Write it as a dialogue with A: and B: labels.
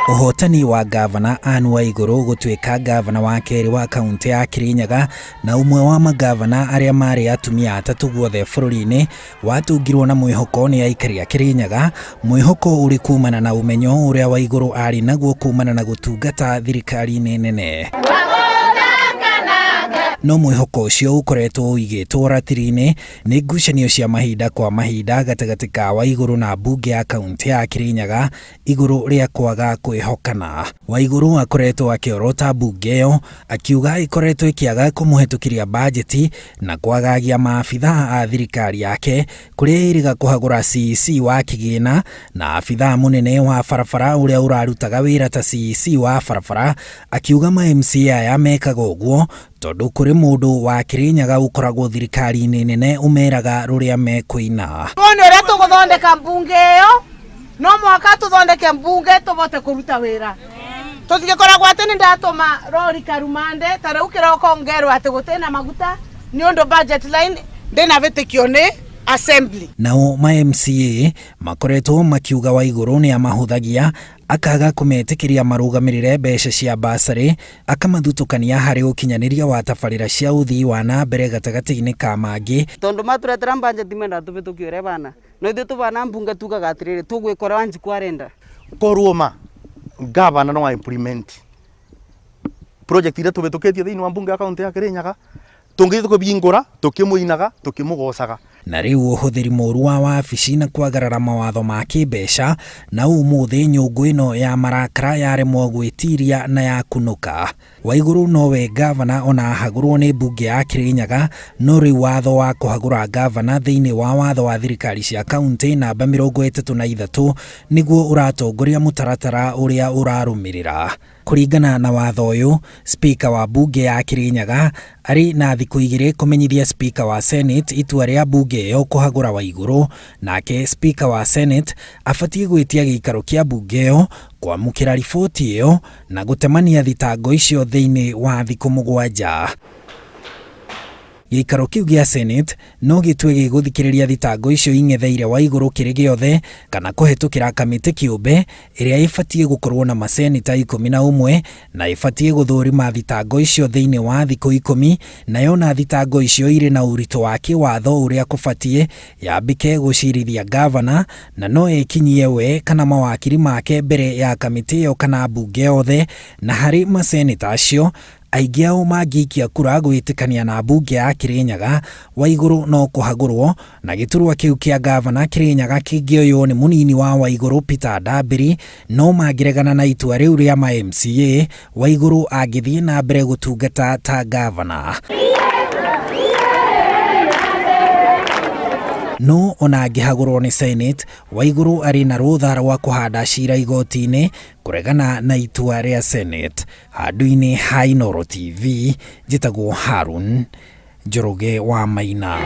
A: Ũhotani wa ngavana Anne Waiguru gũtuĩka ngavana wa kerĩ wa kaũntĩ ya Kirinyaga na ũmwe wa mangavana arĩa marĩ atumia atatũ guothe bũrũri-inĩ watungirwo na mwĩhoko nĩ aikari a Kirinyaga, mwĩhoko ũrĩ kumana na ũmenyo ũrĩa Waiguru arĩ naguo kumana na gũtungata thirikari-inĩ nene. No mwĩhoko ũcio ũkoretwo ũigĩtwo ratiri-inĩ nĩ ngucanio cia mahinda kwa mahinda gatagatĩ ka Waiguru na mbunge ya kaũntĩ ya Kirinyaga igũrũ rĩa kwaga kwĩhokana. Waiguru akoretwo akĩorota mbunge ĩyo akiuga ĩkoretwo ĩkĩaga kũmũhetũkĩria bajeti na kwagagia maabithaa a thirikari yake kũrĩa ĩrĩga kũhagũra CEC wa kĩgĩna na abithaa mũnene wa barabara ũrĩa ũrarutaga wĩra ta CEC wa barabara, akiuga ma MCA aya mekaga ũguo tondũ kũrĩ mũndũ wa Kirinyaga ũkoragwo thirikari-inĩ nene ũmeraga rũrĩa mekũina.
B: Tuone ũrĩa tũgũthondeka mbunge ĩyo, no mũhaka tũthondeke mbunge tũvote kũruta wĩra. Tũtingĩkoragwo atĩ nĩ ndatũma rori karumande ta rĩu kĩroko ngerwo atĩ gũtirĩ maguta nĩ ũndũ budget line ndĩnavĩtĩkio nĩ assembly.
A: Nao ma MCA makoretwo makiuga Waiguru nĩ amahũthagia, akaga kũmetĩkĩria marũgamĩrĩre mbeca cia basarĩ, akamathutũkania harĩ ũkinyanĩria wa tabarĩra cia ũthii wa na mbere gatagatĩ-inĩ ka mangĩ.
C: Tondu maturetera budget menda tũvĩtũkie ũrĩa bana no ithuĩ tũbana mbunge tugaga atĩrĩrĩ, tũgwĩka ũrĩa Wanjikũ arenda.
D: Korwo ma gavana no implement project iria tũvĩtũkĩtie thĩinĩ wa mbunge ya kaunti ya Kirinyaga, tũngĩthiĩ tũkĩbingũra tũkĩmũinaga tũkĩmũgocaga.
A: Na rĩu ũhũthĩri mũru wa wabici na kwagarara mawatho ma kĩmbeca, na ũmũthĩ nyũngũ ĩno ya marakara yaremwo gwĩtiria na yakunũka. Waiguru nowe ngavana ona ahagũrwo nĩ mbunge ya Kirinyaga, no rĩu watho wa kũhagũra ngavana thĩinĩ wa watho wa thirikari cia kaunti namba 33 nĩguo ũratongoria mũtaratara ũrĩa ũrarũmĩrĩra. Kũringana na watho ũyũ, spika wa mbunge ya Kirinyaga arĩ na thikũ 2 kũmenyithia spika wa Senate itua rĩa mbunge ĩyo kũhagũra Waiguru, nake spika wa Senate abatiĩ gwĩtia gĩikaro kĩa mbunge ĩyo kwamũkĩra riboti ĩyo na gũtemania thitango icio thĩinĩ wa thikũ 7. Gĩikaro kĩu gĩa Senate no gĩtue gĩgũthikĩrĩria thitango icio ing'etheire Waiguru kĩrĩ gĩothe kana kũhetũkĩra kamĩtĩ kĩũmbe ĩrĩa ĩbatiĩ gũkorwo na maseneta 11 na ĩbatiĩ gũthũrima thitango icio thĩinĩ wa thikũ 10, na yona thitango icio irĩ na ũritũ wa kĩwatho ũrĩa kũbatiĩ yambĩke gũcirithia ngavana, na no ĩkinyie we kana mawakiri make mbere ya kamĩtĩ ĩyo kana mbunge yothe, na harĩ maseneta acio aingĩ ao mangĩikia kura gwĩtĩkania na mbunge ya Kirinyaga, Waiguru no kũhagũrwo, na gĩturwa kĩu kĩa ngavana Kirinyaga kĩngĩoywo nĩ mũnini wa Waiguru Peter Ndambiri, no mangĩregana na itua rĩu rĩa ma MCA, Waiguru angĩthiĩ na mbere gũtungata ta ngavana. No ona angĩhagũrwo nĩ Senate, Waiguru arĩ na rũtha rwa kũhanda cira igoti-inĩ kũregana na itua rĩa Senate. Handũ-inĩ ha Inooro TV, njĩtagwo Harun Njoroge wa Maina.